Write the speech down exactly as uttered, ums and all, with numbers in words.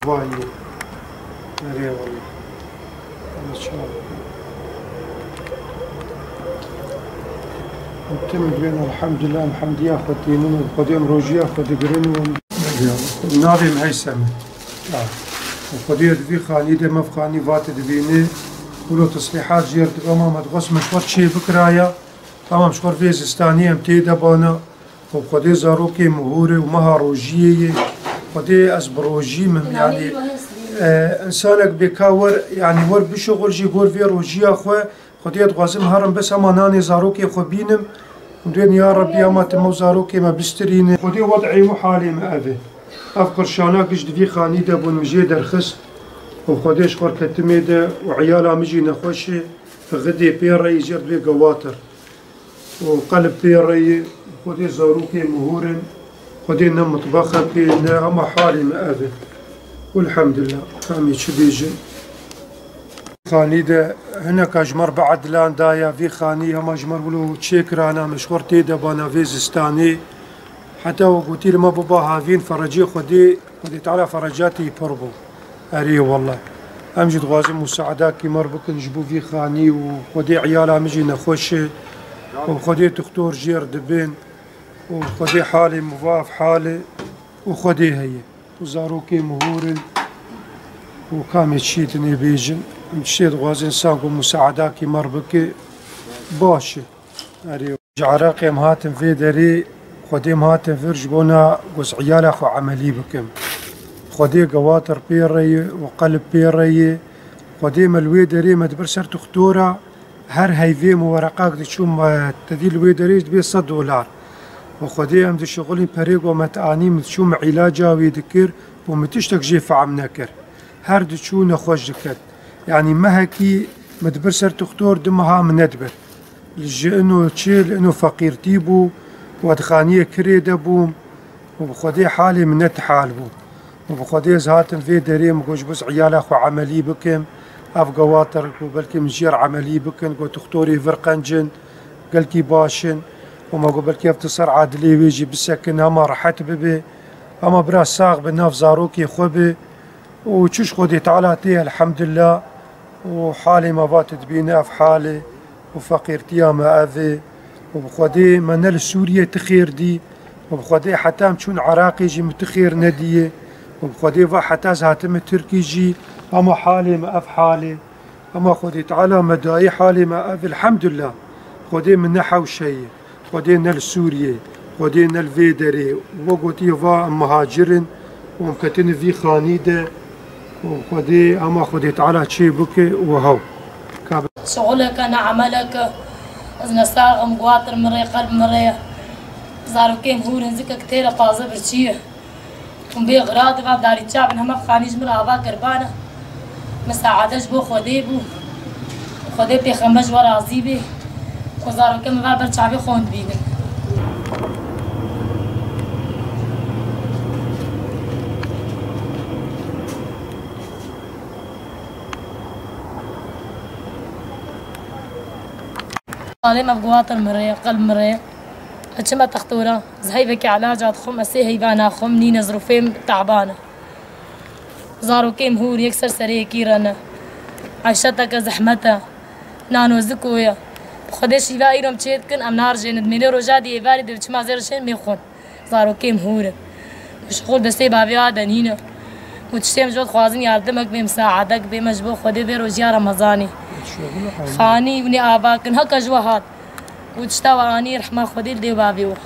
Vay. Nereye valla? Maşallah. Tim dibên elhamdülillah, elhamdiya xwe tînin û Xwedê em rojiya xwe digirin û navê min Heysem e. Ya. Û Xwedê di vî xanî de me xanî vat dibîne. Wilo teslîhat jêr dibe ma me dixwest me ji xwe çê bikiraya. Tamam ji xwe vê zistanî em tê de bana. Xwe Xwedê zarokê min hûr e û meha rojiyê ye. Xwedê ez bi rojî min, yanî, e, insanek bê ka wer, yanî wer bişuxul jî gor vê rojiya xwe. Xwedê dixwazim herim bes hema nanê zarokê xwe bînim. Û dibên ya Rebbî hema tim û zarokê me bistirîne. Xwedê wed'ê û halê me ev e. Ev qirşana giş di vî xanî de bûn min jê derxist. Û Xwedê ji xwe ketimê de û eyala min jî nexweş e. Xidê pê re yî jê re dibê gewatir. û qelb pê re yê, Xwedê zarokê min hûr in, Xwedê ne mitbexe pê, ne hema halê me ev e. Elhamdulillah, kamê çi bêjin. Xanî de hineka ji me re bi edilan daye, vî xanî hema ji me re wilo çêkirana, me ji xwe re tê de bana vê zistanê. Heta we gotî li me biba havîn, ferecê Xwedê, Xwedê Teala ferecatê pir bû. Erê wele. Em jî dixwazin musaedakî me re bikin ji bo vî xanî û Xwedê eyala min jî nexweş e û Xwedê tuxtor jê re dibin û Xwedê halê min va ev hal e û Xwedê heye û zarokê min hûr in û kamê çî dinê bêjin. Em tiştê dixwazin sango musaedakî me re bike baş e. Erê, ji Iraqê em hatin vê derê, Xwedê em hatin vir ji bona ku ez eyala xwe emelî bikim. Xwedê gewatir pê re ye û qelb pê re ye. Xwedê me li wê derê me dibir ser tuxtora, her heyvê min wereqak diçûm, me tedî li wê derê dibê sed dolar. Û Xwedê em dişixulîn perê ku me dianî min diçûm îlaca wî dikir û min tiştek jê fehm nekir. Her diçû nexweş diket. Yanî mehekî min dibir ser tuxtor, du meha min nedibir. Li ji ino çi, li ino feqîrtî bû, wedixaniyê kirê de bûm û bi Xwedê halê min ne ti hal bû. Û bi Xwedê ez hatim vê derê, min got ji bo ez eyala xwe emelî bikim, ev gewatir ku belkî min jê re emelî bikin, got tuxtorê vir qenc in, gelkî baş in. Û me got belkî ev tu ser adilê wê jî bisekin, hema rehet bibe, hema bira sax bi nav zarokê xwe bi. û çi ji Xwedê Teala tê, elhamdulillah, û halê me va tu dibîne ev hal e, û feqîrtiya me ev e, û bi Xwedê me ne li Sûriyê ti xêr dî, û bi Xwedê heta em çûn Iraqê jî min ti xêr nediyê, û bi Xwedê va heta ez hatime Tirkî jî, hema halê me ev hal e, hema Xwedê Teala me dayê halê me ev, elhamdulillah, Xwedê min ne hewşeyê. Xwedê ne li Sûriyê, Xwedê ne li vê derê. We gotiye va em mihacir in û em ketine vî xanî de û Xwedê hema Xwedê Teala çê bike û hew. Ka Şixuleke ne emeleke, ez ne sax im, guatir min rê, qelb min rê. Zarokê min hûr in, zikek têre taze birçî ye. Hûn bê xira divan darî çavin hema xanî ji min re ava kirbane. Min saade ji bo Xwedê bû. Xwedê pêxember ji we razî bê. Ku zarokê min va ber çavê xwe hûn dibînin. Alê me guhatin min rê, qelb min rê. Ez çime textora, ez heyvekî elaca dixwim, ez sê heyva naxwim, nîne zirûfê min teban e. Zarokê min hûr yek ser serê yekî re ne. Eyşeteke zehmet e. Nano ziko ye. Bi Xwedê şîva îro em çê dikin, em narijêne. Dimêlê roja dî êvarî dê çima zê rişên mê xwin. Zarokê min hûr in. Û şixul destê bavê wa de nîne. Û tiştê em ji we dixwazin yardemek bê, misaadek bê me ji bo Xwedê vê rojiya Remezanê. Xanî û nê ava kin, heke ji we hat. Û tişta we anî rehma Xwedê li dê û bavê we.